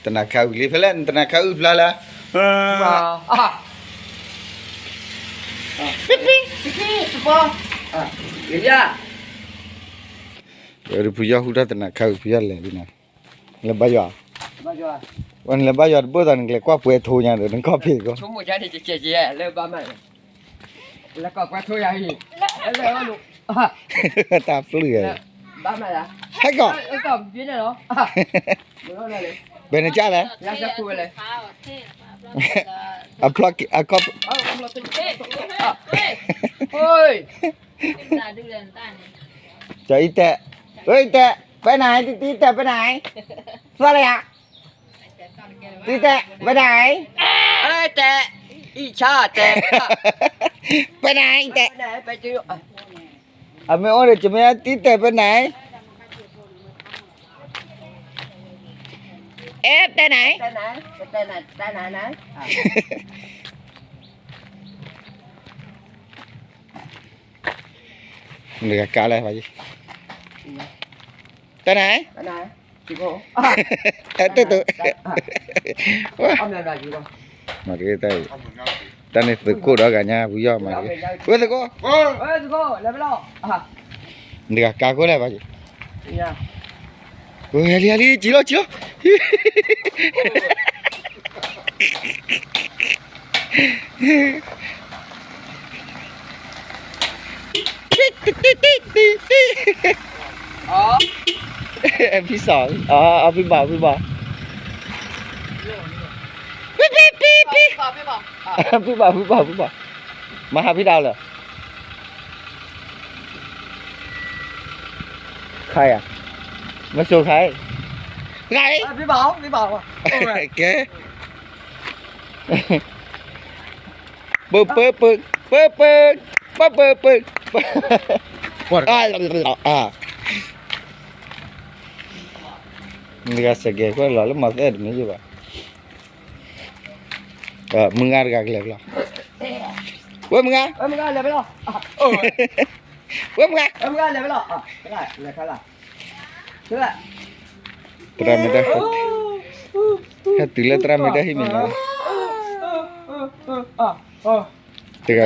တနၤခါအုၣ်လံ ဖဲလဲၣ် နတနၤခါအုၣ်ဖျါလၢ ပံပံ ဖုယီၢ်ဟူထီၣ်တနၤခါအုၣ် ဖုယီၢ်လဲၤလံနီၤ, လဲၤဘါယွၤ, ဝဲနလဲၤဘါယွၤတဘိသး နကလဲၤကွၢ်ပှဲၤထိညါဒီး နကီၢ်ဖံးသကိး, တၢ်ပျုၢ်ဧါ, ဘဲနကၢ်လဲၣ်, အဖျီၣ်က့ၤ အကီၢ် ကၠီအံၤတဲ, အံၤတဲ, ပဲနၤ တံတဲပဲနၤ, သွါလၢယၤ, တံတဲပဲနၤ, အံၤတဲ, အံၤဆါတဲ, ပဲနၤ အံၤတဲ, အမ့ၢ်အိၣ်ဒီး ကမ့ၢ်တံတဲပဲနၤ, အဲ တဲနၤ, နကကါလဲၣ်, တဲနၤ, အဲ တိၢ်တိၢ်, မၤတဂ့ၤ, တၢ်န့ၣ်သုးခိၣ်ဒီးဂၤညါ ဖုယီၢ်မၤတဂ့ၤ, ဝဲသုးခိၣ်, နကကါခိၣ်လဲၣ်, ဝဲလံလံ စံၣ်လီၤစံၣ်လီၤ ဖံစီၤ, ဖံဘၣ် ဖံဘၣ်, ဖံဘၣ် ဖံဘၣ် ဖံဘၣ်, မၤဟးဖံဒၣ်လၢ ခါယၤ, မ့ၢ်စိၤခါအံၤ, ခါအံၤ, ကဲ, ပပပ, ပပ, ပပပ, နဂၤစဲးကဲၤကွၢ်လီၤလၢမၤသဲတမ့ၢ်ယဘၣ်, မုၢ်ဂၤတဂၤကလဲၤလီၤ, ဝဲမုၢ်ဂၤ, ဝဲမုၢ်ဂၤ, သရၣ်မ့ၢ်ဒၢ, ဟဲတုၤလၢသရၣ်မ့ၢ်ဒၢဟံၣ်မ့ၢ်လီၤ, တဂၤ,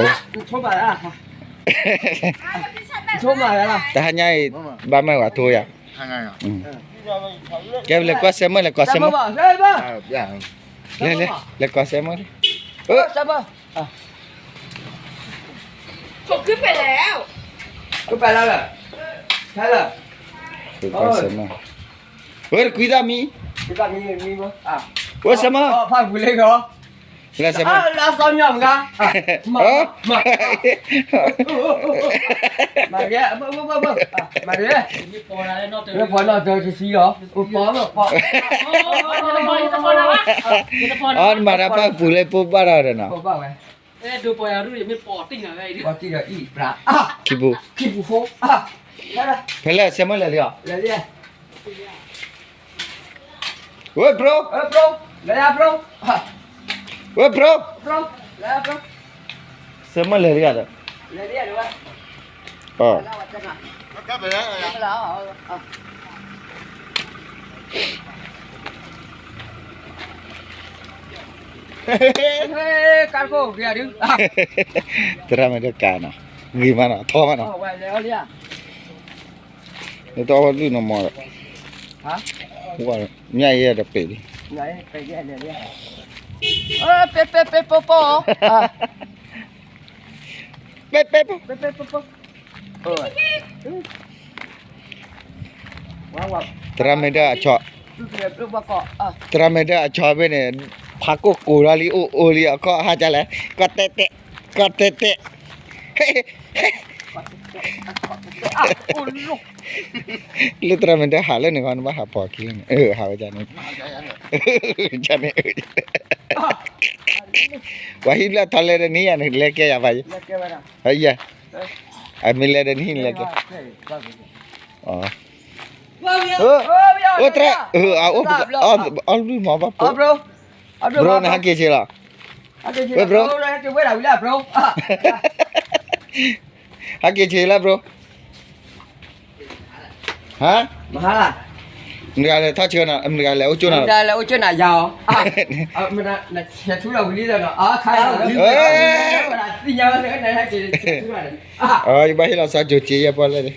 တဟါညါအံၤ, ဘၣ်မၤဝဲထိယၤ, ကဲလဲၤကွၢ်စဲမၢ် လဲၤကွၢ်စဲမၢ်, လဲၤလဲၤ လဲၤကွၢ်စဲမၢ်လံ, ကွၢ်စဲမၢ်, ဝဲတကွံသးမံ, ဝဲစဲမၢ်, လဲၤစဲမၢ်, အီၤ နမၤတၢ်ပၢ်ပူၤလၢပဘၣ်ဒီးနီၤ, ခံပူၤ, ဖဲလဲၣ် စဲမၢ်လဲၤလံဧါ, ဝဲ bro, ဝဲ bro, စဲမၢ်လဲၤလံဧါဒီး, သရၣ်မ့ၢ်ဒၢကါနီၤ, ဂ့ၤမးနီၤ ထီမးနီၤ, နတအီၣ်ဒုၣ်နီၤမးဒီး, ညၣ်အံၤဒီးပ့ၤလံ, ပ့ၤပ့ၤ, သရၣ်မ့ၢ်ဒၢအဆီ, သရၣ်မ့ၢ်ဒၢအဆီဖဲန့ၣ်, ဖးကိၢ်ကိၢ်ထီၣ်လံ အိၣ်အိၣ်လံ အခီၣ်ဟါကလဲၣ်, ကီၢ်တဲတဲ, ကီၢ်တဲတဲ, လၢသရၣ်မ့ၢ်ဒၢဟးလၢန့ၣ်ဃီ နဘၣ်ဟးပိာ်ခံလၢန့ၣ်, ဟးဝဲန့ၣ်, န့ၣ်, ပှၤဟံၣ်ဘျၢၣ်ထီၣ်လဲၤဒီးနံၣ်ယၤန့ၣ် လဲၤကဲယၤဘၣ်ယဲ, အမ့ၢ်လဲၤဒီးနံၣ်လဲၤကဲ, အိၣ်တြဲၤ, အီၣ်ဘျုးမၤဘၣ်ပိ, bro နဟဲက့ၤဆ့လီၤ, ဝဲ bro, ဟဲက့ၤဆ့လီၤ bro, ဟါ, မဟါလၢ မတၤတဂၤလဲၤထီၣ်ဆၢနၤ, မတၤတဂၤလဲၤအိၣ်ကၠိနၤလီၤ, မတၤတဂၤလဲၤအိၣ်ကၠိနၤယၤအီၤ, မနဆဲးထူလီၤဝံၤလံလီၤနီၤ, အခါ, ယဘၣ်ဟ့ၣ်လီၤစါကၠိက့ယဲၢ်ပီၢ်လဲၣ်,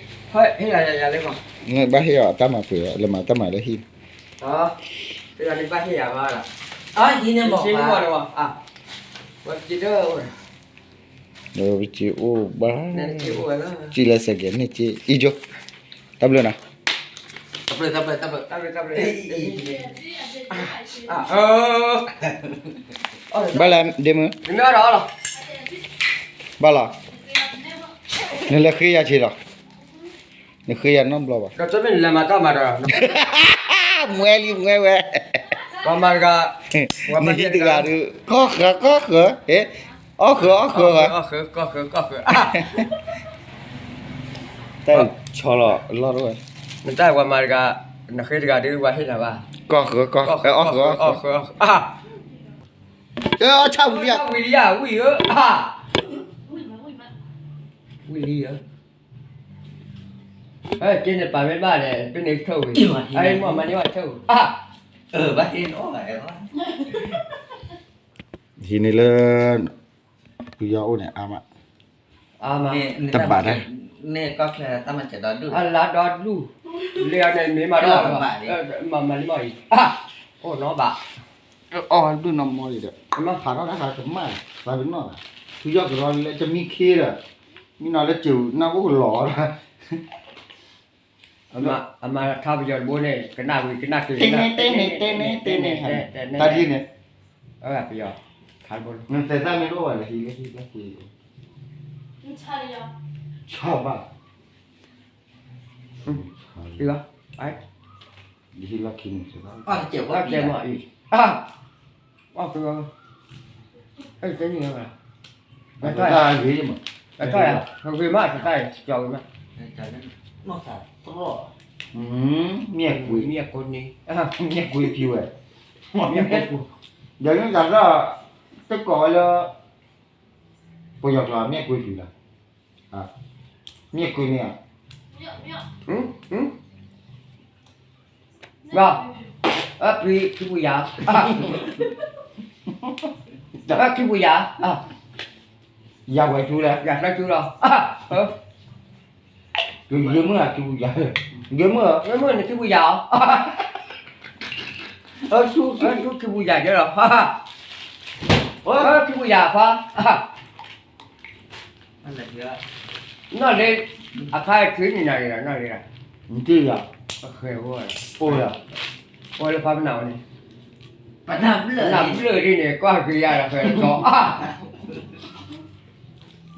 ဘၣ်ဟ့ၣ်အီၤတၢ်မၤပှဲၤ, လၢမၤတၢ်မၤလၢဟံၣ်, ဘၣ်ဟ့ၣ်အီၤ, ပက့ၤအိၣ်ဘၣ်, စံးလၢစဲးကဲးန့ၣ်က့ အံၤကၠိ, တၢ်ဘျုးနီၤ, ဘၣ်လဲၣ်ဒ့မုၣ်, ဘၣ်လီၤ, နလဲၤဃ့ယၤဆ့လီၤ, နဃ့ယၤနီတဘျီဘၣ်, မွဲလံမွဲဝဲ, နဟံၣ်တဂၤဒုး ကီၢ်ဃၢၤကီၢ်ဃၢၤ, အီၣ်ဃၢၤအီၣ်ဃၢၤ, တၢ်ဆီလီၤလီၢ်တဝဲ, နတၢ်ပှၤမၤတဂၤ, နဃ့တဂၤဒုး ပှၤဟ့ၣ်နၤဘၣ်, ကီၢ်ဃၢၤကီၢ်ဃၢၤ, အီၣ်ဃၢၤအီၣ်ဃၢၤ, အီၣ်ဆၣ်ဝံၤလံဧါ, ဝံၤလံဧါ, ဝံၤဧါ, ဝံၤလံဧါ, က့န့ၣ်ပာ်မ့ၢ်ဘၣ်ဒီး ပန့ၢ်ကထိၣ်ဝံၤ, မၤန့ၢ်ဘၣ်ကထိၣ်, ဘၣ်ဟ့ၣ်နီၤ, ဟံးန့ၢ်လၢ ဖုယီၤအိၣ်န့ၣ် အါမး, တဘၣ်တၢ်, န့ၣ်ကီၢ်ချၢတၢ်မၤစၢၤဒီဒူၣ်, အလါဒီဒူၣ်, လၢအန့ၣ်မ့ၢ်မးဒီး, မၤမၤလံမီၢ်အံၤ, အိၣ်နီဘၣ်, အီၣ်ဒုၣ်နီၢ်မီၢ်လံဒီး, ဖးထီၣ်တၢ်ဃးကမၣ်, သးပ့ၤနီၣ်သး, ဖုယီၤကရီလၢတမံခ့ဒီး, မ့ၢ်နီၤလၢစူၤနၢ်အိၣ်ကလီၤ, အမၤထါပယီၤတဘိန့ၣ် ကနၣ်ဝံၤကနၣ်က့ၤ, တဲန့ၣ်တဲန့ၣ်တဲန့ၣ်တဲန့ၣ်, တၢ်ထံၣ်န့ၣ်, ပယီၤ, နသဲးသၣ်မ့ၢ်တအိၣ်ဘၣ်လၢဟံၣ်လၢဟံၣ်လၢဟံၣ်, ဆါဘၣ်, ယဟံၣ်လီၢ်ခံန့ၣ်, ကဲမီၢ်အံၤ, အီၣ်က, အဲၣ်တနံၤ, တၢ်ဂ့ၤမး, တၢ်ဂ့ၤမး, တၢ်ကၠီဝံၤမး, မ့ၢ်ကွံ, မ့ၢ်ကွံဖံဝဲ, မ့ၢ်ကွံ, ဒီးန့ၣ်တၢ်, တကိးဝဲလၢ, ပယီၤကျိာ်မ့ၢ်ကွံဖံလီၤ, မ့ၢ်ကွံန့ၣ်, လီၤ, အပှ့ၤခံပူၤယၤ, ခံပူၤယၤ, ယၤဝဲထူလၢ, ယၤသၢထူလီၤ, ဂ့ၤမုၢ်ဧါ, ဂ့ၤမုၢ်ဧါ, ဂ့ၤမုၢ်န့ၣ်ခံပူၤယၤအီၤ, ထူခံပူၤယၤယဲလီၤ, ခံပူၤယၤဖါ, နီၢ်လ့, အခါအံၤခံနံၤနၤလံလီၤ, နီၢ်လ့, အိၣ်လၢဖးပနၢ်ဝဲန့ၣ်, ပနၢ်ဘျၢၣ်ဒ်န့ၣ် ကွၢ်က့ၤယၤဒီးဖဲကီ,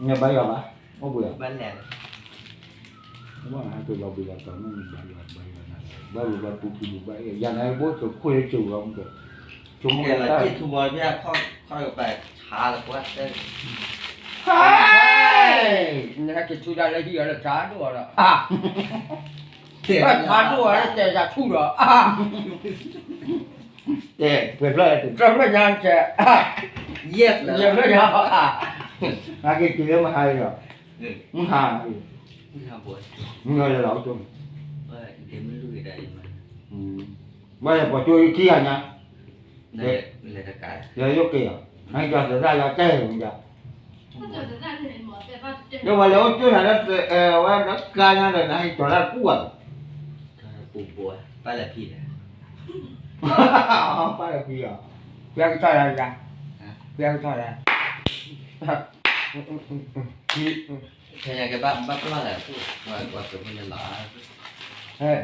နဘါယွၤဘၣ်, အိၣ်ဘှံး, ဘၣ်ဟဲက့ၤလီၤဘှံးလီၤတီၤန့ၣ် ဘါယွၤဘါယွၤနၤ, ဘၣ်ဝံၤဘၣ်တူၢ်ထူဘိဘၣ်, ယၤန့ၣ်ဘိစိာ်ခိၣ်လၢစိာ်ဝဲမ့ၢ်, ဆိကမိၣ်လၢတၢ်ထူဘိဘၣ်, ခီၣ်ကပၤဆါလၢပှၢ်တၢၢ်, နဟဲက့ၤထူတၢ်လၢဟံၣ်အီၤလၢဆါဒိၣ်အီၤဒီး, ဆါဒိၣ်အီၤလၢတဲယၤထူဒီး, တဲ, ပှဲၤဖျၢၣ်, ပှဲၤဖျၢၣ်ညါတဲ, ယဲၢ်ဖျၢၣ်ညါ, ဟဲက့ၤတုၤလၢမဟါလီၤ, မုၢ်ဟါ, မုၢ်ဟါလၢလီၤ, ဘၣ်ယပှၤကၠိခံဂၤညါ, ယယိၣ်က့ၤအီၤ, နဟဲက့ၤသဒၣ်လၢတဲဝဲညါ, ဒီးဝဲလဲၤအိၣ်ကၠိနၤလၢ, ဝဲလၢကါညါဒီး နဟဲက့ၤကၠီၤတၢ်တပူၤဘၣ်, ပၢ်လၢဖံလီၤ, ပၢ်လၢဖံလီၤ, ဖံကထီၣ်လၢ, ဖံကထီၣ်လၢ, ဖဲညါကဘၣ်ပလီၢ်လၢ,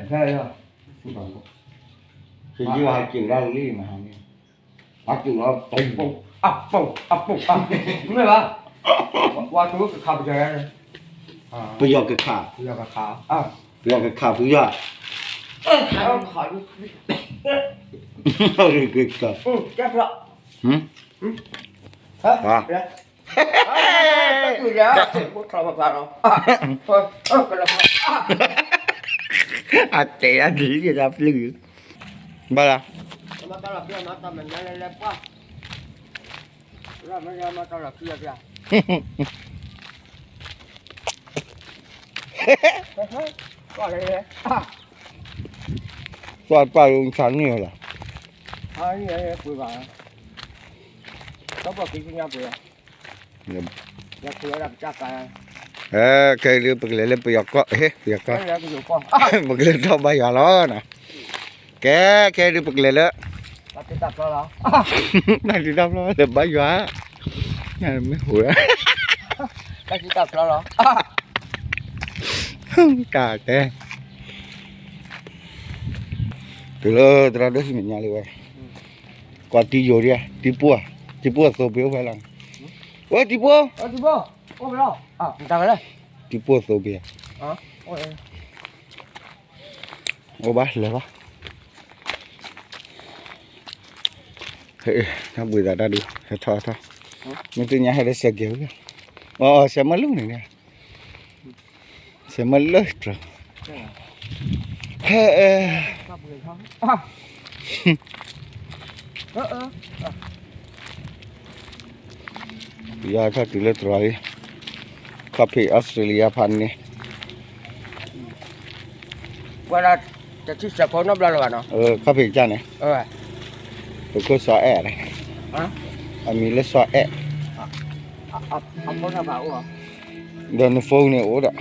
ဖဲလီၤ, က့ၤဝဲဟးက့ၤဒၣ်လံမဟါန့ၣ်, ဟးက့ၤလီၤ, အပူၤအပူၤအပူၤ, မ့ၢ်ဘၣ်, ဝါတူကခးပယီၤ, ပယီၤကခး, ပယီၤကခး, ပယီၤကခးဖုယီၤ, ကခး, ကခး, ဟါ အတဲအဒ်ယတၢ်ပျုၢ်, ဘၣ်လီၤ, မတလီၤဖံး, မတလီၤဖံး, ကွၢ်လၢ, ကွၢ်လၢ, ပှၢ်ပှၢ်ယိဆါန့ၢ်ဝဲလီၤ. ကဲဒုးပကလဲၤလၢပယီၤကီၢ်, ဟ့ၣ် ပယီၤကီၢ်, ပကလဲၤလၢထီၣ်ဘါယွၤလီၤနီၤ. ကဲ ကဲဒုးပကလဲၤလၢ တၢ်တၢ်ဖျီလီၤ လဲၤဘါယွၤ, မ့ၢ်ဟူး တၢ်တဲ တုၤလၢသရၣ်ဒိၣ်ဟံၣ်မဲာ်ညါလံဝဲ, ကွၢ်တံယိာ်ဒံး, တံပှိၢ်, တံပှိၢ်သိပ့ၤအိၣ်ဖဲလဲၣ်, ဝဲတံပှိၢ်, တံပှိၢ်သိပ့ၤ, အိၣ်ဘၣ်လဲၤဘၣ်, ဟဲထီၣ်ထီၣ်, မ့ၢ်သ့ၣ်ညါဟဲလၢစဲးကဲၤဝဲ, အီ စဲးမၢလၢန့ၣ်, စဲးမၢလၢတြီၤ, ဟဲ ယထီၣ်တုၤလၢတြီၤလံ, ခီၣ်ဖံးအီစထြ့လယါဖးန့ၣ်, ဝဲဒၣ်တထံၣ်စဲးဖိနီတဘျီလၢၤဘၣ်နီၤ, ခီၣ်ဖံးကၢ်န့ၣ်, ပခိၣ်စီၤအဲၣ်န့ၣ်, အမံၤလၢစီၤအဲၣ်, ဒီးန phone န့ၣ်အိၣ်ဒီး,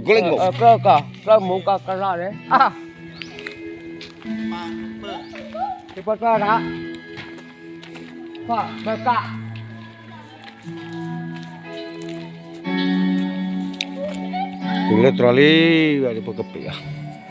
ကလၢကီၢ်, ကလၢမူကီၢ်ကရၢန့ၣ်, တပှဲၤပှဲၤဒၣ်, ပက တုၤလၢတြီၤလံ, ဝဲဒၣ်ပကပ့ၤအီၤ,